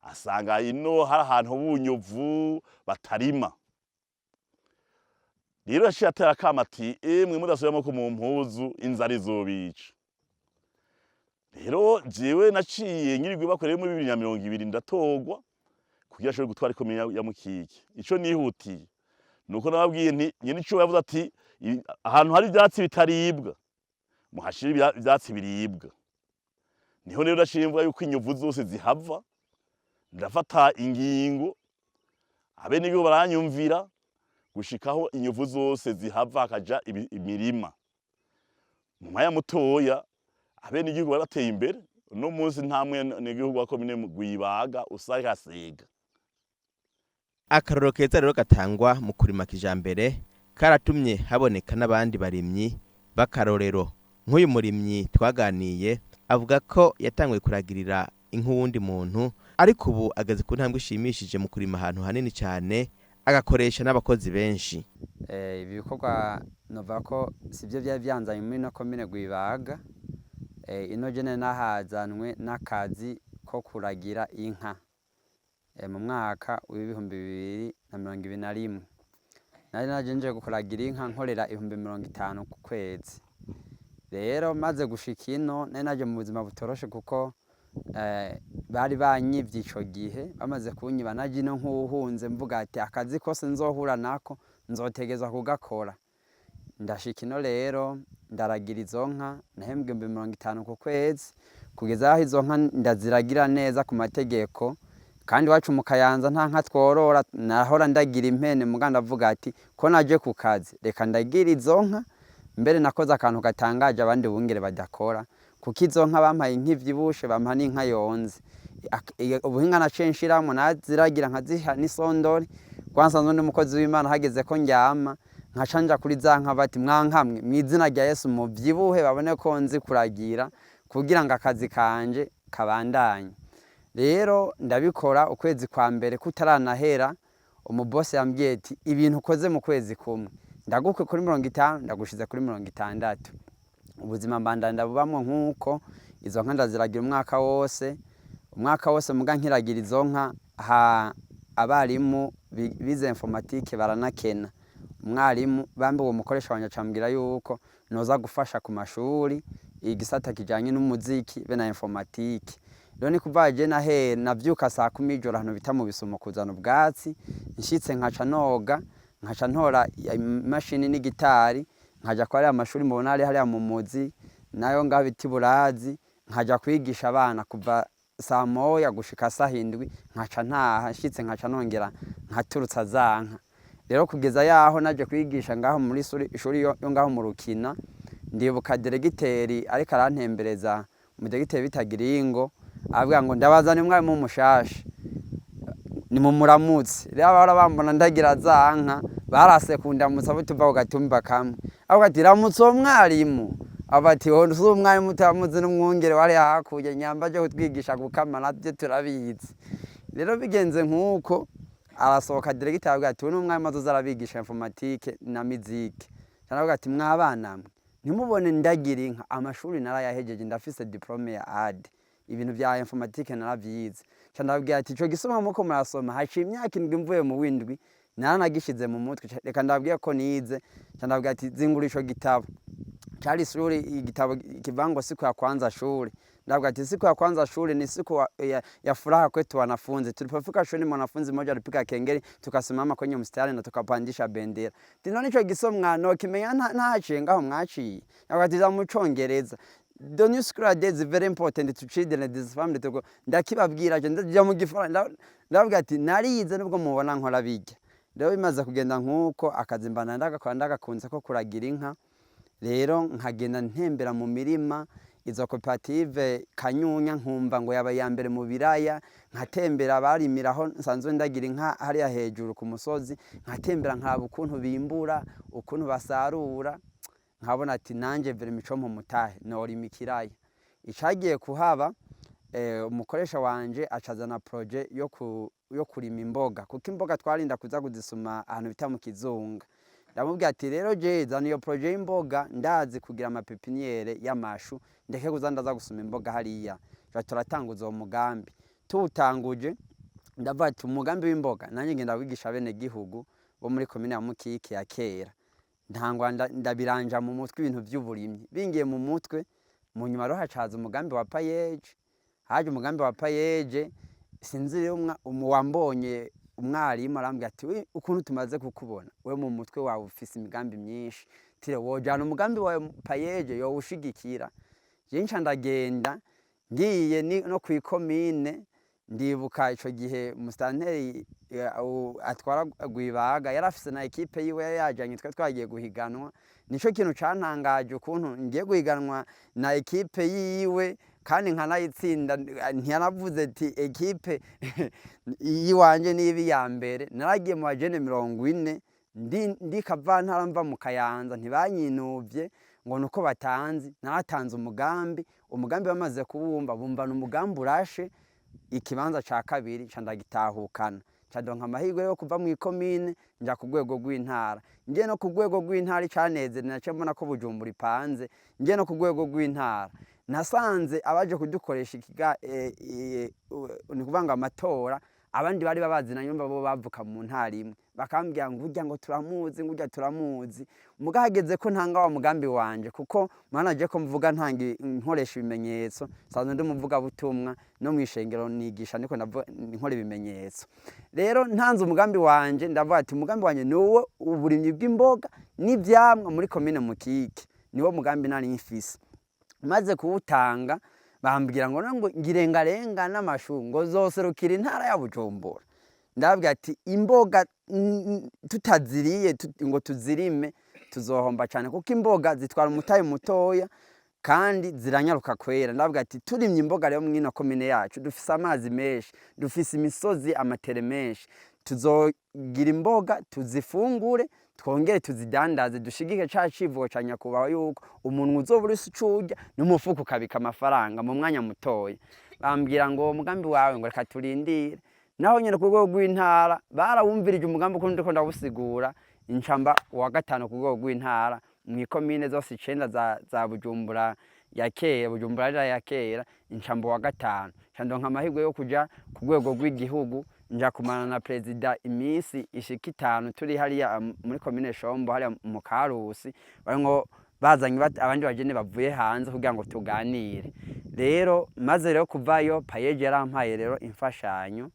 asanga ino hari ahantu h'ubunyovu batarima. Rero yaciye atera akamo ati: "Emwe, mudasubiye amaboko mu mpuzu, inzara izobica." Rero jewe naciye nyirirwa ibakwe rero muri 2020 ndatorwa kugira ashobore gutwara ikomine ya Mukike. Ico nihutiye nuko nababwiye nti nyene ico yavuze ati ahantu hari ivyatsi bitaribwa muhashire ivyatsi biribwa. Niho rero naciye mvuga yuko inyovu zose zihava, ndafata ingingo, abenegihugu baranyumvira, gushikaho inyovu zose zihava hakaja imirima. Mu mwanya mutoya abenegihugu bari bateye imbere. Uno munsi nta mwenegihugu wa komine Rwibaga usanga asega. Akarorero keza rero gatangwa mu kurima kijambere karatumye haboneka n'abandi barimyi b'akarorero. Nk'uyu murimyi twaganiye avuga ko yatanguye kuragirira inka uwundi muntu, ariko ubu ageze ku ntambwe ishimishije mu kurima ahantu hanini cyane, agakoresha n'abakozi benshi. Ibi bikorwa novuga ko sivyo vyari vyanzanye muri ino komine Rwibaga. Ino jene nahazanwe n'akazi ko kuragira inka mu mwaka w'2021. Nari naje nje kuragira inka nkorera 50,000 ku kwezi. Rero maze gushika ino, nari naje mu buzima butoroshe, kuko bari banyivye ico gihe. Bamaze kunyiba, naje ino nk'uwuhunze, mvuga ati akazi kose nzohura nako nzotegerezwa kugakora. Ndashika ino rero ndaragira izo nka, nahembwa 50,000 ku kwezi, kugeza aho izo nka ndaziragira neza ku mategeko. Kandi iwacu mu Kayanza nta nka tworora, nahora ndagira impene, muga ndavuga ati ko naje ku kazi reka ndagira izo nka. Mbere nakoze akantu gatangaje abandi bungere badakora, kuko izo nka bampaye inka ivyibushe, bampa n'inka yonze. Ubuhinga naciye nshiramwo, naziragira nkaziha n'isondori, kuko nsanzwe ndi umukozi w'Imana. Hageze ko ndyama, nkaca nja kuri za nka bati: "Mwankamwe, mw'izina rya Yesu muvyibuhe, babone ko nzi kuragira, kugira ngo akazi kanje kabandanye." Rero ndabikora, ukwezi kwa mbere kutaranahera, umubosi yambwiye ati: "Ibintu ukoze mu kwezi kumwe, ndagukwe kuri 50, ndagushize kuri 60." Ubuzima mbandanya ndabubamwo nk'uko. Izo nka ndaziragira umwaka wose, umwaka wose. Muga nkiragira izo nka ha abarimu. bize informatique baranakena. Umwarimu bambe uwo mukoresha wanje acambwira yuko noza gufasha ku mashuri igisata kijanye n'umuziki be na informatique. Rero ni kuva je nahe navyuka saa 10 y'ijoro ahantu bita mu Bisumo kuzana ubwatsi, nshitse nkaca noga, nkaca ntora imashini n'igitari, nkaja kwa ariya mashuri mubona ari hariya mu Muzi nayo ngaho bita Iburazi, nkaja kwigisha abana kuva saa 1 gushika saa 7, nkaca ntaha, nshitse nkaca nongera nkaturutsa za nka. Rero kugeza yaho naje kwigisha ngaho muri ishuri yo ngaho mu Rukina, ndibuka diregiteri ariko arantembereza, umudiregiteri bita Giringo, avuga ngo ndabazana umwarimu mushasha nimumuramutse. Rero abahora bambona ndagira za nka barase kundamutsa bo tuva ku gatumba kamwe, avuga ati ramutse uwo mwarimu, avuga ati wowe si umwarimu utamuzi n'umwungere wari hakurya nyamba aje kutwigisha gukama navyo turabizi. Rero bigenze nk'uko arasohoka diregiteri avuga ati uyu ni umwarimu azoza arabigisha informatique na musique. Aravuga ati mwabana mwe ntimubone ndagira inka, amashuri narayahejeje, ndafise diplome ya AD, ibintu vya informatique naravyize. Ca ndababwira ati ico gisoma muko murasoma haciye imyaka 7 mvuye mu w'indwi naranagishize mu mutwe, reka ndababwire ko nize. Ca ndababwira ati zingura ico gitabo, cari ishuri igitabo kivuga ngo siku ya kwanza shule. Ndababwira ati siku ya kwanza shule ni siku ya furaha kwetu wanafunzi. Tulipofika shuleni mwanafunzi mmoja alipiga kengele, tukasimama kwenye mstari na tukapandisha bendera. Ati none ico gisomwa nokimenya ntaciye ngaho mwaciye. Ndababwira ati za mu Congereza. The new school day is very important to children this family to go. Ndakibabwira je ndaja mu gifaransa, ndababwira ati narize nubwo mubona nkora bijya. Rero bimaze kugenda nkuko akazi mbana ndagakora ndagakunze ko kuragira inka. Rero nkagenda ntembera mu mirima izo koperative Kanyunya, nkumva ngo yaba ya mbere mu biraya, nkatembera barimiraho nsanzwe ndagira inka hariya hejuru ku musozi, nkatembera nkaraba ukuntu bimbura, ukuntu basarura, nkabona ati nanje vere mico mu mutahe norima ikiraya. Icagiye kuhaba, umukoresha wanje acazana projet yo kurima imboga, kuko imboga twarinda kuza kuzisuma ahantu bita mu Kizunga. Ndamubwira ati rero je zana iyo projet y'imboga, ndazi kugira amapepiniere y'amashu, ndeke kuza ndaza gusuma imboga hariya. Tuba turatanguza uwo mugambi, tuwutanguje ndavuga ati umugambi w'imboga nanjye ngenda wigisha bene gihugu bo muri komine ya Mukike ya kera. Ntangwa ndabiranja mu mutwe ibintu vy'uburimyi bingiye mu mutwe. Mu nyuma rero hacaza umugambi wa payeje, haje umugambi wa payeje, sinzi rero wambonye umwarimu arambwira ati we ukuntu tumaze kukubona we mu mutwe wawe ufise imigambi myinshi, tire wojana umugambi wa payeje yowushigikira. Je nca ndagenda ngiye no kw'ikomine, ndibuka ico gihe musitanteri atwara Rwibaga yarafise na ekipe yiwe yari yajanye, twe twagiye guhiganwa. Nico kintu cantangaje ukuntu ngiye guhiganwa na ekipe yiwe kandi nkanayitsinda. Ntiyanavuze ati ekipe yiwanje niba iya mbere. Naragiye mu bajene 40 ndi kavantara mva mu Kayanza, ntibanyinuvye ngo nuko batanzi. Naratanze umugambi, umugambi bamaze kuwumva bumva umugambi urashe, ikibanza ca kabiri ca ndagitahukana. Ca ndonka amahirwe yo kuva mw'ikomine nja ku rwego rw'intara. Ngiye no ku rwego rw'intara icanezere naciye mbona ko Bujumbura ipanze. Ngiye no ku rwego rw'intara nasanze abaje kudukoresha ni ukuvuga ngo amatora, abandi bari babazinanye bo bavuka mu ntara imwe, bakambwira ngo urya ngo turamuzi, ngo urya turamuzi. Muga hageze ko ntanga wa mugambi wanje, kuko mwana je ko mvuga ntanga nkoresha ibimenyetso, nsanzwe ndi umuvugabutumwa no mw'ishengero nigisha niko nkora ibimenyetso. Rero ntanze umugambi wanje ndavuga ati umugambi wanje ni uwo uburimyi bw'imboga n'ivyamwa muri komine Mukike, niwo mugambi nari mfise. Maze kuwutanga bambwira ngo ngo ngirengarenga n'amashu ngo zoserukira intara ya Bujumbura. Ndababwira ati imboga tutaziriye ngo tuzirime tuzohomba cyane, kuko imboga zitwara umutahe mutoya kandi ziranyaruka kwera. Ndababwira ati turimye imboga rero mwino komine yacu dufise amazi menshi, dufise imisozi amatere menshi, tuzogira imboga tuzifungure twongere tuzidandaze, dushigike ca civugo ca nyakubahwa yuko umuntu uzobura ico urya n'umufuko ukabika amafaranga mu mwanya mutoya. Bambwira ngo uwo mugambi wawe ngo reka turindire. Naho nyene ku rwego rw'intara barawumvirije umugambi ukuntu ndiko ndawusigura, incamba uwa 5 ku rwego rw'intara mw'ikomine zose 9 za Bujumbura ya kera, Bujumbura ya kera, incamba uwa 5. Nca ndonka amahirwe yo kuja ku rwego rw'igihugu, Nja kumana na perezida iminsi ishika 5 turi hariya muri komine Shombo, hariya mu Karusi, barimwo bazanye abandi bajene bavuye hanze kugira ngo tuganire. Rero maze rero kuvayo, PAEEJ yarampaye rero imfashanyo.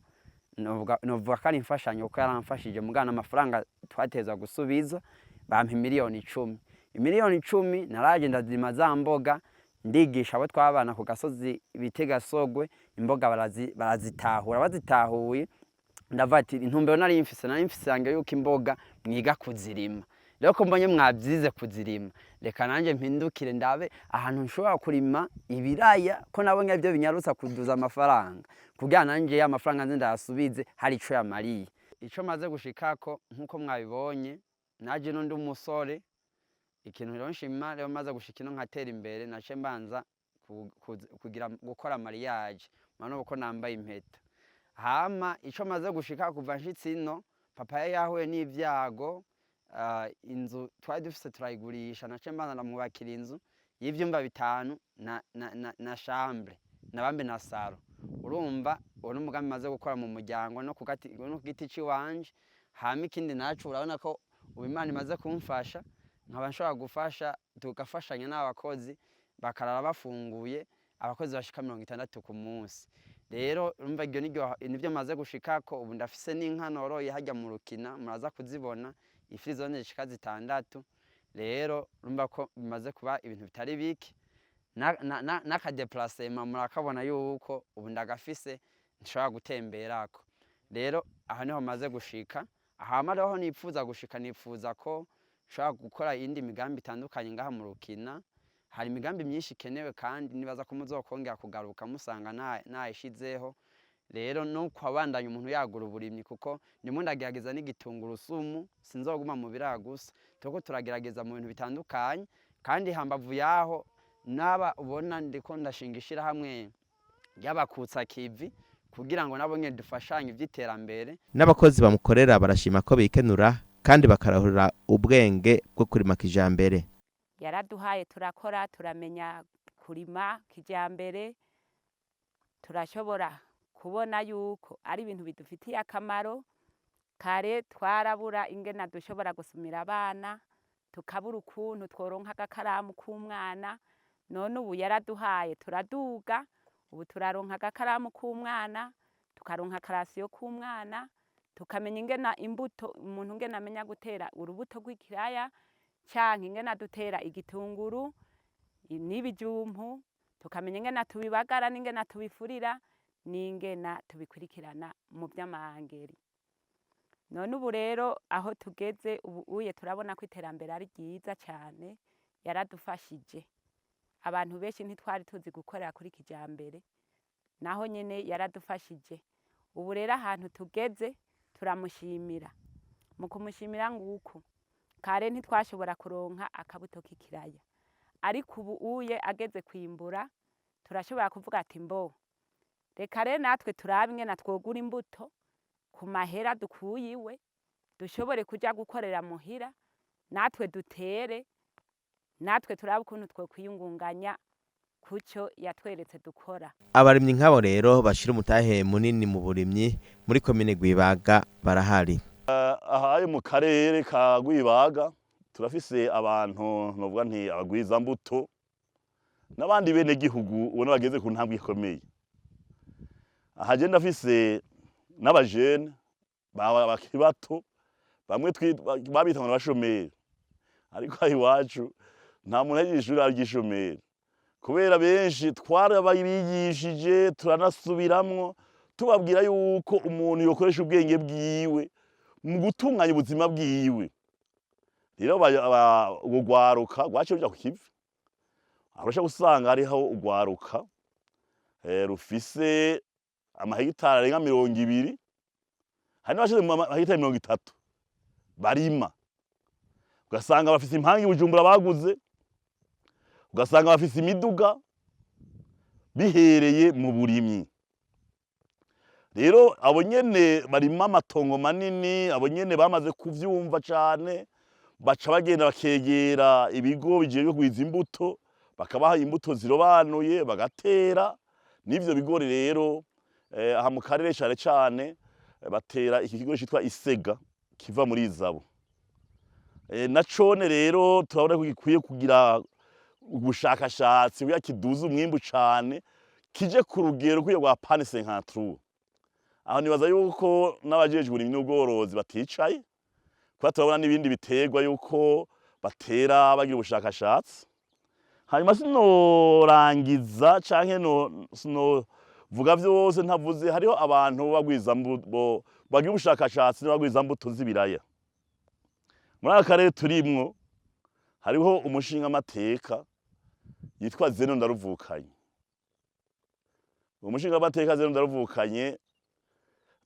Novuga ko ari imfashanyo kuko yaramfashije mugana amafaranga twateza gusubiza, bampa 10 miliyoni. 10 miliyoni naraje ndazima za mboga, ndigisha abo twabana ku gasozi bita Gasogwe imboga, barazitahura. Bazitahuye, ndavuga ati intumbero nari mfise yange yuko imboga mwiga kuzirima. Rero ko mbonye mwabyize kuzirima, reka nanjye mpindukire ndabe ahantu nshobora kurima ibiraya, ko nabonye ibyo binyarutsa kuduza amafaranga, kugira nanjye ya mafaranga nze ndayasubize hari ico yamariye. Ico maze gushikako, nk'uko mwabibonye, naje n'undi umusore. Ikintu rero nshima rero, maze gushika ino nkatera imbere, nace mbanza kugira gukora mariage, murabona ko nambaye impeta. Hama ico maze gushika kuva nshitse ino, papa yari yahuye n'ivyago, inzu twari dufise turayigurisha. Nace mbanza ndamwubakira inzu y'ivyumba 5 na chambre nabambe na salon. Urumva uwo n'umugambi maze gukora mu muryango no ku giti ciwanje. Hama ikindi naco, urabona ko ubu Imana imaze kumfasha, nkaba nshobora gufasha, tugafashanya n'abakozi bakarara bafunguye, abakozi bashika 60 ku munsi. Rero urumva iryo nivyo maze gushikako. Ubu ndafise n'inka noroye harya mu Rukina, muraza kuzibona, ifirizone zishika 6. Rero urumva ko bimaze kuba ibintu bitari bike, n'aka déplacement murakabona yuko ubu ndagafise, nshobora gutemberako. Rero aha niho maze gushika. Hama rero aho nipfuza gushika, nipfuza ko nshobora gukora iyindi migambi itandukanye ngaha mu Rukina. Hari imigambi myinshi ikenewe, kandi nibaza ko muzokongera kugaruka musanga nayishizeho. Rero no kwabandanya umuntu yagura uburimyi, kuko ndimo ndagerageza n'igitungurusumu, sinzoguma mu biraya gusa, turiko turagerageza mu bintu bitandukanye. Kandi hambavu yaho, naba ubona ndiko ndashinga ishirahamwe ry'abakutsa kivi, kugira ngo nabo nyene dufashanye ivy'iterambere. N'abakozi bamukorera barashima ko bikenura kandi bakarahurira ubwenge bwo kurima kijambere. Yaraduhaye turakora, turamenya kurima kijambere, turashobora kubona yuko ari ibintu bidufitiye akamaro. Kare twarabura ingena dushobora gusumira abana, tukabura ukuntu tworonka agakaramu k'umwana. None ubu yaraduhaye turaduga, ubu turaronka agakaramu k'umwana, tukaronka ka ration k'umwana, tukamenya ingena imbuto, umuntu ingena amenya gutera urubuto rw'ikiraya canke ingena dutera igitunguru n'ibijumpu, tukamenya ingena tubibagara n'ingena tubifurira n'ingena tubikurikirana mu vy'amangeri. None ubu rero aho tugeze ubu uye, turabona ko iterambere ari ryiza cane. Yaradufashije, abantu benshi ntitwari tuzi gukorera kuri kijambere, naho nyene yaradufashije. Ubu rero ahantu tugeze turamushimira. Mu kumushimira nguku, kare ntitwashobora kuronka akabuto k'ikiraya, ariko ubu uye ageze kwimbura, turashobora kuvuga ati mbo reka rero natwe turabe ingene twogura imbuto ku mahera dukuye iwe, dushobore kuja gukorera muhira, natwe dutere, natwe turabe ukuntu twokwiyungunganya kuco yatweretse dukora. Abarimyi nk'abo rero bashira umutahe munini mu burimyi muri komine Rwibaga barahari. Ahaye mu karere ka Rwibaga turafise abantu novuga nti abagwizambuto n'abandi bene gihugu ubona bageze ku ntambwe ikomeye. Aha je ndafise n'abajene bakiri bato, bamwe babita ngo n'abashomeri, ariko aha iwacu nta muntu ahejeje ishuri arya ishomeri, kubera benshi twarabigishije, turanasubiramwo tubabwira yuko umuntu yokoresha ubwenge bwiwe mu gutunganya ubuzima bwiwe. Rero urwo rwaruka rwaciye ruja ku kivi. Aho usanga hariho urwaruka rufise amahegitari arenga 20, hari n'abashize mu mahegitari 30 barima, ugasanga bafise impangu i Bujumbura baguze, ugasanga bafise imiduga bihereye mu burimyi. Rero abo nyene barima amatongo manini, abo nyene bamaze kuvyumva cane, baca bagenda bakegera ibigo bijejwe kugwiza imbuto, bakabaha imbuto zirobanuye, bagatera n'ivyo bigori. Rero aha mu karere cane cane Batera iki kigo citwa isega kiva muri izabo. Na cone rero turabona ko gikwiye kugira ubushakashatsi kugira kiduze umwimbu cane, kije ku rugero kwiye rwa PAN 53. Aho nibaza yuko n'abajejwe uburimyi n'ubworozi baticaye, kuba turabona n'ibindi biterwa yuko batera bagira ubushakashatsi. Hanyuma sinorangiza canke no sinovuga vyose ntavuze hariho abantu bagira ubushakashatsi n'abagwizambuto z'ibiraya. Muri aka karere turimwo hariho umushingamateka yitwa Zeno Ndaruvukanye. Umushingamateka Zeno Ndaruvukanye,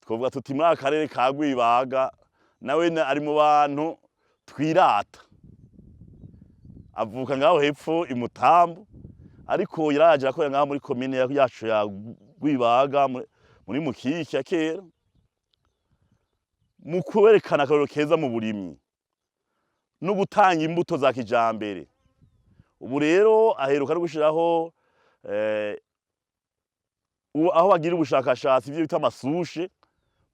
twovuga tuti muri aka karere ka Rwibaga nawe ari mu bantu twirata. Avuka ngaho hepfo i Mutambu, ariko yaraje akorera ngaho muri komine yacu ya Rwibaga, muri Mukiki ya kera, mu kwerekana akarorero keza mu burimyi no gutanga imbuto za kijambere. Ubu rero aheruka no gushiraho aho bagira ubushakashatsi, ivyo bita ama souches,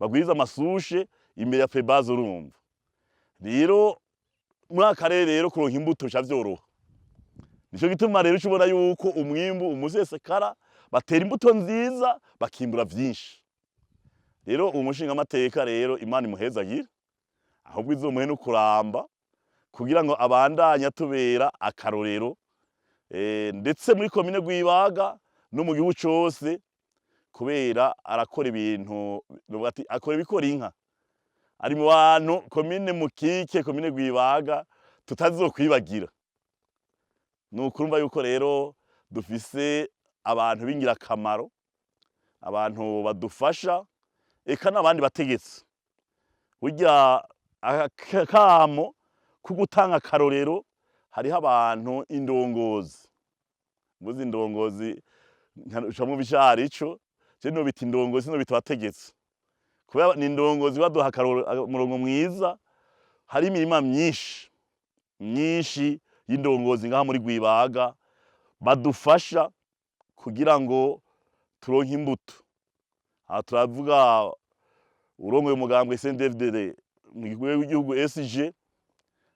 bagwiza ama souches imbere ya Febaze. Urumva rero muri aka karere rero kuronka imbuto bica vyoroha. Nico gituma rero uca ubona yuko umwimbu umusesekara, batera imbuto nziza bakimbura vyinshi. Rero uwo mushingamateka rero, Imana imuhezagire, ahubwo izomuhe no kuramba kugira ngo abandanye atubera akarorero, ndetse muri komine Rwibaga no mu gihugu cose, kubera arakora ibintu, novuga ati akora ibikora inka. Ari mu bantu komine Mukike, komine Rwibaga tutazokwibagira. Ni ukurumva yuko rero dufise abantu b'ingirakamaro, abantu badufasha, eka n'abandi bategetsi. Burya akamo ko gutanga akarorero, hariho abantu indongozi. Mvuze indongozi uca mwumva icarico. Je nobita indongozi, nobita abategetsi, kubera ni indongozi baduha umurongo mwiza. Hari imirima myinshi myinshi y'indongozi ngaha muri Rwibaga badufasha kugira ngo turonke imbuto. Aha turavuga urongoye umugambwe CNDD-FDD mu w'igihugu SG,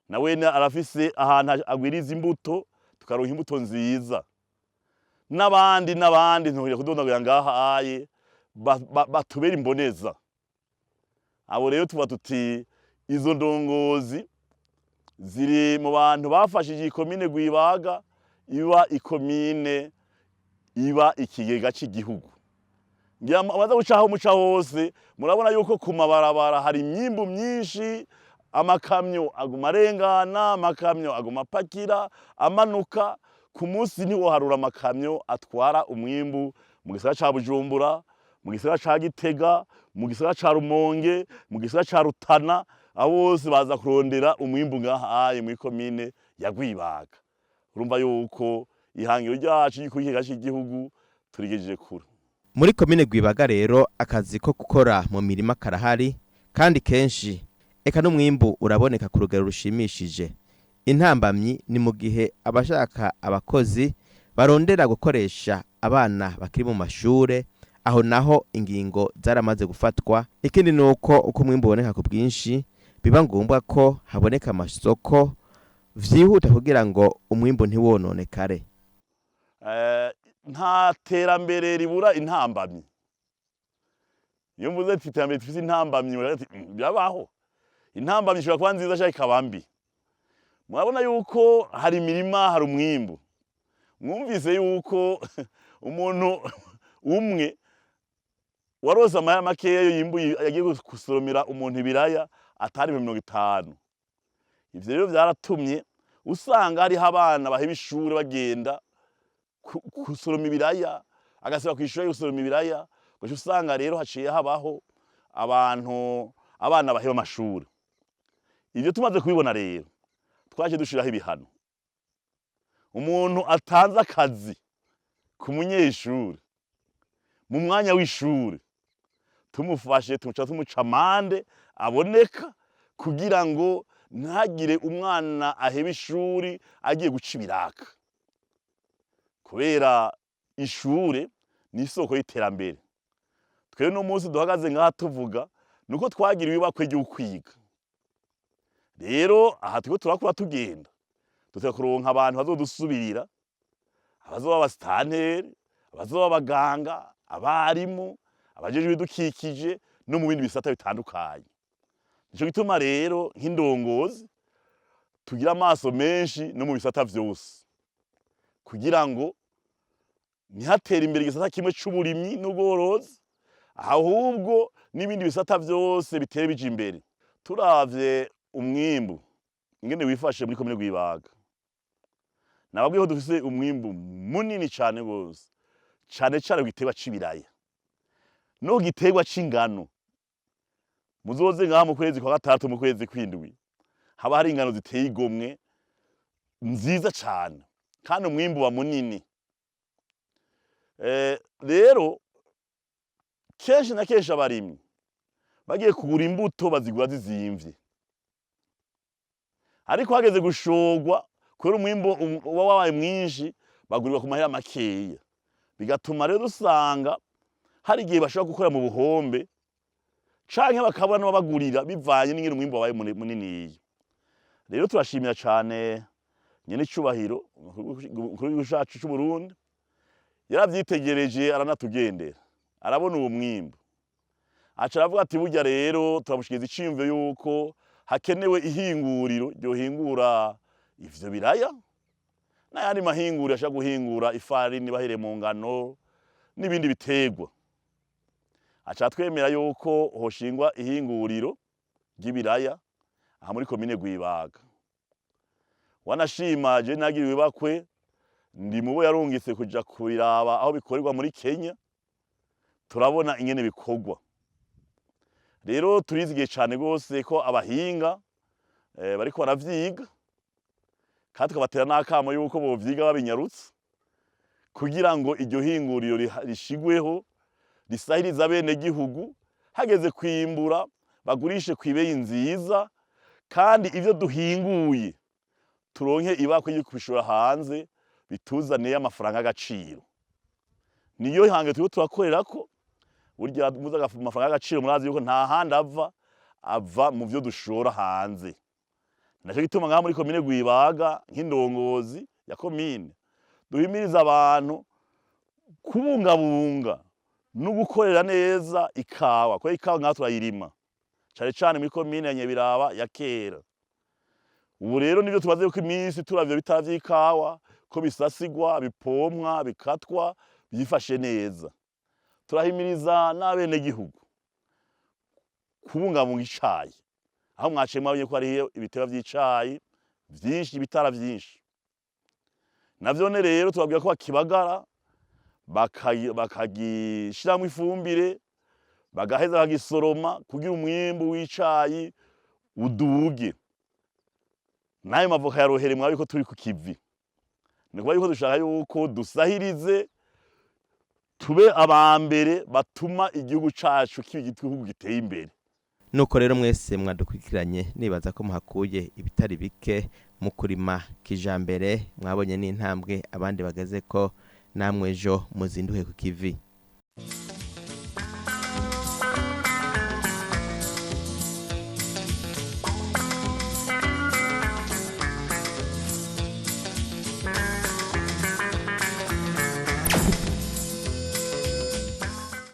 nawene arafise ahantu agwiriza imbuto, tukaronka imbuto nziza, n'abandi n'abandi ntohira kudondagura ngaha aye batubera imboneza. Abo rero tuba tuti izo ndongozi ziri mu bantu bafashije ikomine Rwibaga iba ikomine, iba ikigega c'igihugu. Ngira amaze gucaho muca hose murabona yuko ku mabarabara hari imyimbu myinshi, amakamyo aguma arengana, amakamyo aguma apakira amanuka. Ku munsi ntiwoharura amakamyo atwara umwimbu mu gisagara ca Bujumbura, mu gisagara ca Gitega, mu gisagara ca Rumonge, mu gisagara ca Rutana. Abo bose baza kurondera umwimbu ngaha aye muri komine ya Rwibaga. Urumva yuko ihangiro ryacu ry'ikigega c'igihugu turigejeje kure. Muri komine Rwibaga rero akazi ko gukora mu mirima karahari kandi kenshi, eka n'umwimbu uraboneka ku rugero rushimishije. Intambamyi ni mu gihe abashaka abakozi barondera gukoresha abana bakiri mu mashure. Aho naho ingingo zaramaze gufatwa. Ikindi ni uko uko umwimbu uboneka ku bwinshi, biba ngombwa ko haboneka amasoko vyihuta kugira ngo umwimbu ntiwononekare. Nta terambere ribura intambamyi. Iyo mvuze ati iterambere rifise intambamyi, muravuga ati "Birabaho." Intambamyi ishobora kuba nziza canke ikaba mbi. Murabona yuko hari imirima, hari umwimbu. Mwumvise yuko umuntu umwe warose amahera makeya yimbuye yagiye gusoromera umuntu ibiraya atari 50,000. Ivyo rero vyaratumye usanga hariho abana baheba ishure bagenda gusoroma ibiraya, agasiba kw'ishure gusoroma ibiraya. Ugaca usanga rero haciye habaho abantu, abana baheba amashure. Ivyo tumaze kubibona rero, twaciye dushiraho ibihano. Umuntu atanze akazi ku munyeshure mu mwanya w'ishure, tumufashe tumuca tumuca amande aboneka, kugira ngo ntagire umwana aheba ishuri agiye guca ibiraka, kubera ishure ni isoko y'iterambere. Twebwe no munsi duhagaze ngaha tuvuga Nuko twagira ibibakwe ryo kwiga. Rero aha turiko turakura tugenda, duteka kuronka abantu bazodusubirira, abazoba abasitanteri, abazoba abaganga, abarimu, abajejwe ibidukikije no mu bindi bisata bitandukanye. Nico gituma rero nk'indongozi tugira amaso menshi no mu bisata vyose, kugira ngo ntihatere imbere igisata kimwe c'uburimyi n'ubworozi, ahubwo n'ibindi bisata vyose bitere bija imbere. Turavye umwimbu ingene wifashe muri komine Rwibaga, nababwiye ko dufise umwimbu munini cane gose, cane cane ku giterwa c'ibiraya no ku giterwa c'ingano. Muzoze ngaha mu kwezi kwa gatandatu, mu kwezi kw'indwi, haba hari ingano ziteye igomwe nziza cane, kandi umwimbu uba munini. Rero kenshi na kenshi abarimyi bagiye kugura imbuto bazigura zizimvye, ariko hageze gushorwa, kubera umwimbu uba wabaye mwinshi, bagurirwa ku mahera makeya. Bigatuma rero usanga hari igihe bashobora gukora mu buhombe canke bakabura n'ababagurira, bivanye n'ingene umwimbu wabaye muniniya. Rero turashimira cane nyene icubahiro umukuru w'igihugu cacu c'Uburundi, yaravyitegereje, aranatugendera, arabona uwo mwimbu, aca aravuga ati: "Burya rero turamushikiriza iciyumviro yuko hakenewe ihinguriro ryohingura ivyo biraya n'ayandi mahinguriro ashobora guhingura ifarini bahereye mu ngano n'ibindi biterwa." Aca atwemera yuko hoshingwa ihinguriro ry'ibiraya aha muri komine Rwibaga. Wanashima je nagiriwe ibakwe, ndi mubo yarungitse kuja kubiraba aho bikorerwa muri Kenya, turabona ingene bikorwa. Rero turizigiye cane gose ko abahinga bariko baravyiga, kandi tukabatera n'akamo yuko bovyiga babinyarutse, kugira ngo iryo hinguriro rishigweho, risahirize abenegihugu, hageze kwimbura bagurishe kw'ibeyi nziza, kandi ivyo duhinguye turonke ibakwe ryo kubishora hanze, bituzaniye amafaranga y'agaciro. Niyo hange turiko turakorerako. Burya muzi amafaranga y'agaciro, murazi yuko nta handi ava, ava mu vyo dushora hanze. Naco gituma ngaha muri komine Rwibaga, nk'indongozi ya komine, duhimiriza abantu kubungabunga no gukorera neza ikawa, kuko ikawa ngaha turayirima cane cane muri komine ya Nyabiraba ya kera. Ubu rero nivyo tumaze ko iminsi turavye bitara vy'ikawa ko bisasigwa, bipomwa, bikatwa, byifashe neza. Turahimiriza n'abenegihugu kubungabunga icayi, aho mwaciye mwabonye ko hariho ibiterwa vy'icayi vyinshi, ibitara vyinshi. Navyone rero tubabwira ko bakibagara, bakagishiramwo ifumbire, bagaheza bakagisoroma kugira umwimbu w'icayi uduge. N'ayo mavoka ya rohere, mwabi ko turi ku kivi, ni ukuvuga yuko dushaka yuko dusahirize, tube abambere batuma igihugu cacu kiba igihugu giteye imbere. Nuko rero mwese mwadukurikiranye, nibaza ko muhakuye ibitari bike mu kurima kijambere. Mwabonye n'intambwe abandi bageze ko, namwe ejo muzinduke ku kivi.